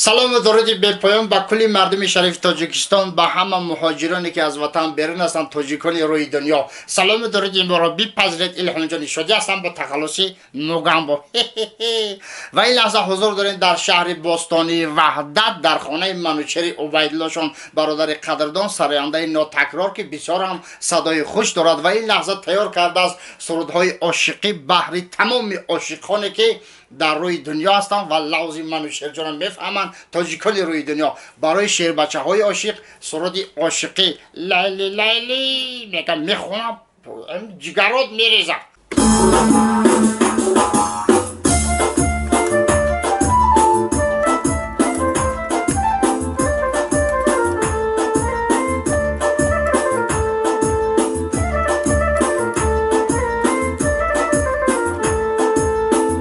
Салому дуруди бепоён ба кулли мардуми шарифи Тоҷикистон, ба ҳама муҳоҷироне ки аз ватан берун ҳастанд, тоҷикони рӯи дунё. Салому дуруди моро бипазиред. Илҳомҷони Шодӣ ҳастам бо тахаллуси Мугамбо. Ва ин лаҳза ҳузур дорем дар шаҳри бостонии Ваҳдат, дар хонаи Манучери Убайдуллошон, бародари қадрдон, сарояндаи нотакрор, ки бисёр ҳам садои хуш дорад ва ин лаҳза тайёр кардааст сурудҳои ошиқӣ баҳри тамоми ошиқоне ки дар рӯи дунё ҳастанд ва лавзи Манучерҷонро мефаҳманд. Тоҷикони рӯи дунё барои шербачаҳои ошиқ суруди ошиқӣ «Лайли, Лайли» мегам, мехонам, ҷигарот мерезад.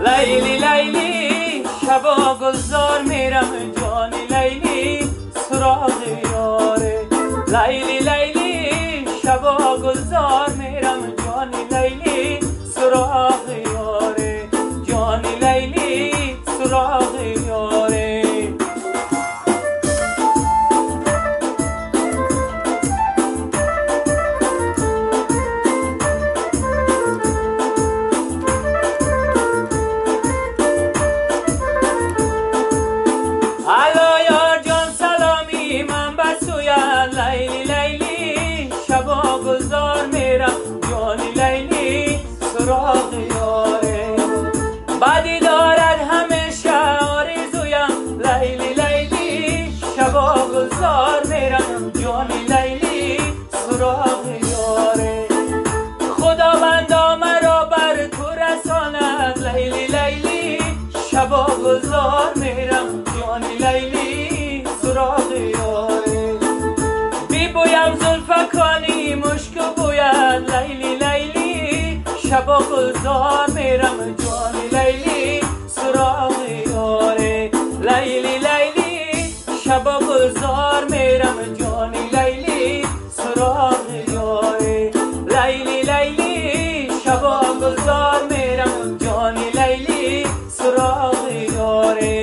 Лайли, Лайли, шабо гулзор мерам, ҷони Лайли, суроғи ёре. Лайли, Лайли, шабо гулзор мерам, ҷони Лайли, суроғи ёре, ҷони Лайли, суроғи ёре. Ало ёр ҷон, саломи ман ба сӯят. Лайли, Лайли, шабо гулзор мерам, ҷони Лайли, суроғи ёре. Бадӣ дорад ҳамеша орзуям. Лайли, Лайли, шабо гулзор мерам, ҷони Лайли, суроғи ёре. Худовандо маро бар ту расонад. Лайли, Лайли, шабо гулзор мерам, ҷони Лайли, суроғи ёре. Бибӯям зулфакони мушку бӯяд. Лайли, Лайли, шабо гулзор мерам, ҷони Лайли, суроғи ёре. Лайли, Лайли, шабо гулзор мерам, ҷони Лайли, суроғи ёре. Лайли, Лайли, шабо гулзор мерам, ҷони Лайли, суроғи ёре.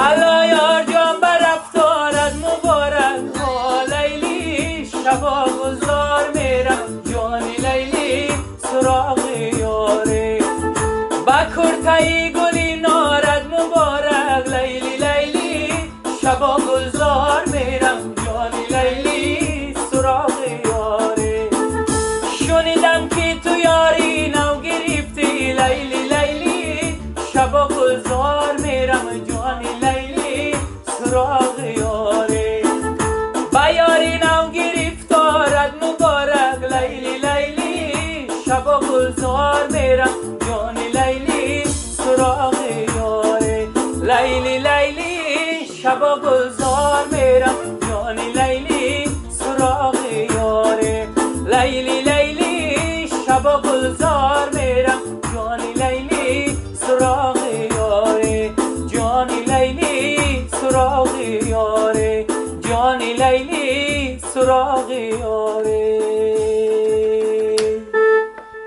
Ало ёр ҷон, ба рафторат муборак. Лайли, шабо гулзор мерам, ҷони Лайли, суроғи ёре. Ба куртаи гули норат муборак. Лайли, Лайли, шабо гулзор мерам,